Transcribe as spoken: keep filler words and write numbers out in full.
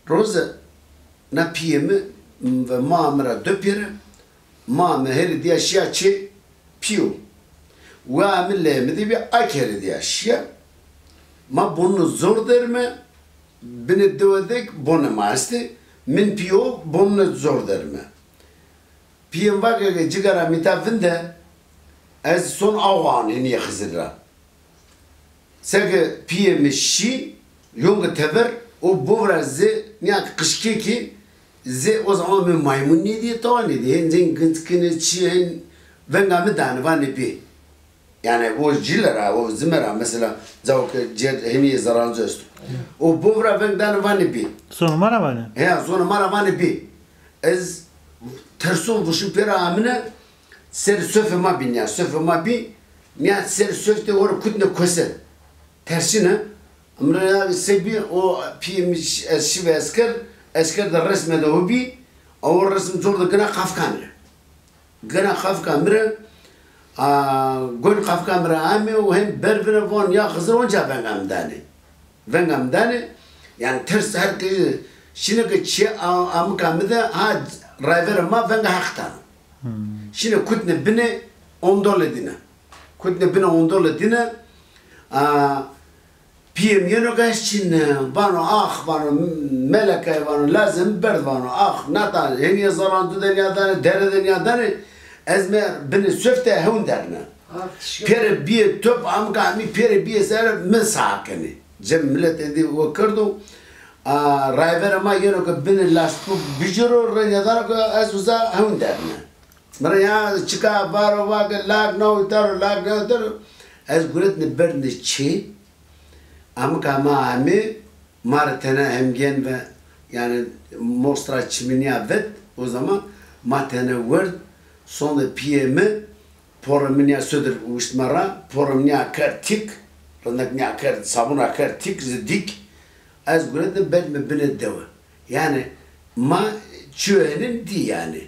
Roze na pîyê mi ve maa mi ra do pêre, maa mi herî dîya şîya çê pîyo. Waa mi leyê mi de bî, a kerê dîya şîya. Ma bonunê zor derime, binê dewe de bonê ma estê. Min pîyo bonunê zor derime. Pîyê mi va ke cigara mîta vinde, ez son awa anê nîyê Xizir ra. Seke pîyê mi şî, yonge tever, o bovra zê, nîya qijkekî zê, o zaman mi maymun nêdîye, tawa nêdîye. Hên zên gintkine çî, hên venga mi danê, vanê bê. Yanî o cile ra, o zime ra mesela, cawo ke cêr henî yê zeranco esto. O bovra veng danê vanê bê. Zonê ma ra vanê? Heya, zonê ma ra vanê bê. Ez terson vuşim pêra amine, serê sofê ma bî nîya, sofê ma bî, nîya serê sof de ore kutne kose. Tersine, mi ra ya se bî, o pîyê mi ş-, ez şîve esker, esker de resme de ho bî, o resm cor de gina qafika mi rê. Gina qafika mi rê, a, gon qafika mi rê amê û hên ber vine von ya Xizir onca venga mi danê. Venga mi danê, yanî ters her ke şîne ke çê a-, amika mi de ha rayverê ma venga Heq dano. Şîne kutne binê ondolê dîne. Kutne binê ondolê dîne, a, pîyê mi yeno ke ez çin, vano ax, vano melekay, vano lazê mi berd, vano ax, nata henîye zaran tu de nîya danê, dere de nîya danê, ez me binê sof de hewn derne. Pêre bîye top, amika mi pêre bîye ser mi sax kenê. Cem milet êdî o kerdo, a, rayverê ma yeno ke binê lastiko biciro, rê nêdano ke ez uza hewn derne. Mi ra ya çika varo va ke lak nawi tero, lak nawi tero. Ez guretne berdne çê, amika ma amê, ma rê tene hemgên ve, yanî mostra çiminîya vet, o zaman ma tene werd, sonde pîyê mi, porê mi nîya sodir wiştme ra, porê mi nîya kerd tîk, rindek nîya kerd, sabun ra kerd tîk, zî dîk, ez guretne berdme binê dewe. Yanî ma çîyo henên dî yanî.